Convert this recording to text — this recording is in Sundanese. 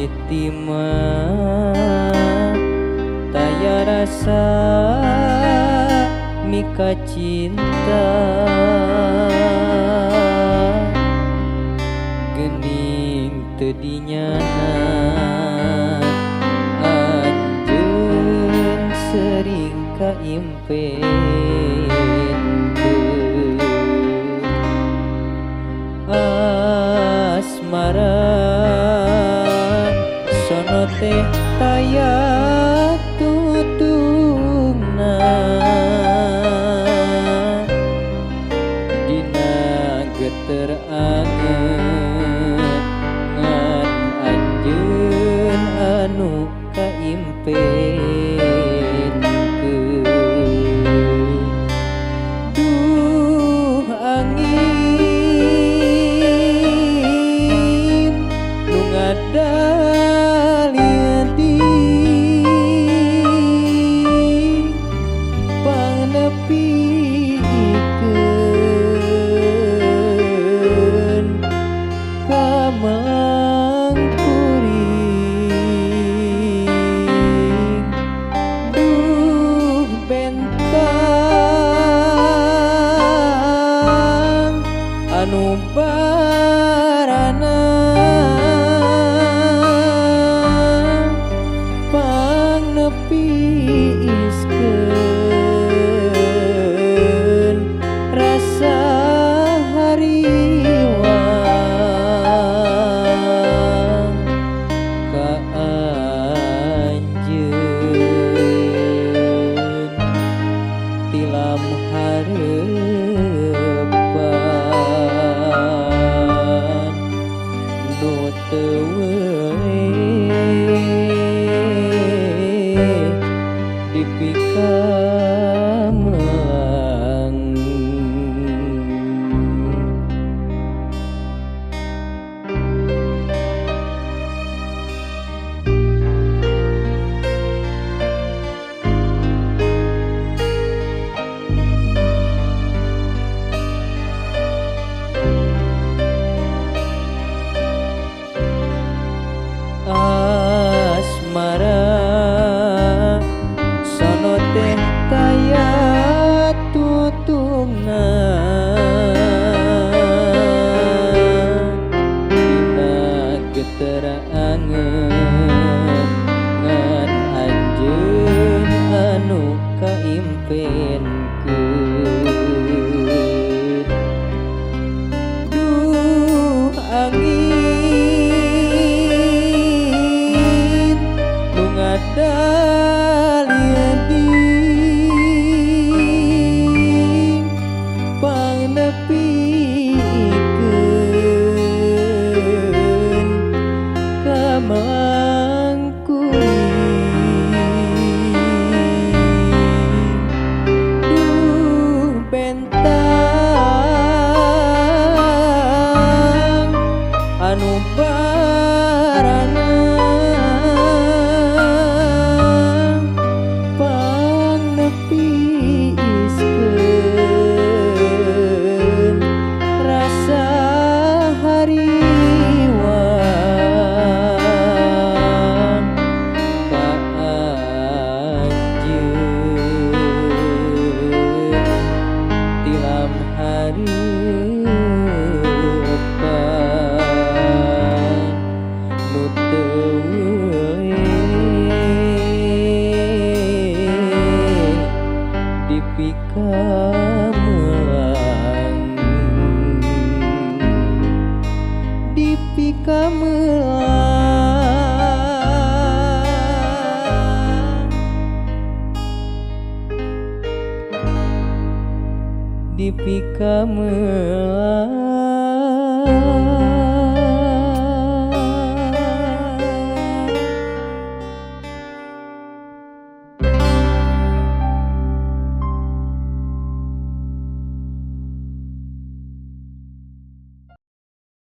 Mimiti mah taya rasa mika cinta, gening teu dinyana anjeun sering kaimpenkeun. Asmara sono teh taya tutungna, dina geter anget ngan anjeun anu kaimpenkeun. Duh angin nu ngadalieuti pangnepikeun ka mangkuring. Duh bentang anu barana pangnepiskeun rasa hariwang ka anjeun tilam harepan nu teu weleh dipikamelang. Asmara sono teh taya tutungna, dina geter anget ngan anjeun anu kaimpenkeun. Duh angin nu ngadalieuti pangnepikeun ka mangkuring. Duh bentang anu barana pangnepiskeun rasa hariwang ka anjeun tilam harepan nu teu weleh dipikamelang, dipikamelang, dipikamelang.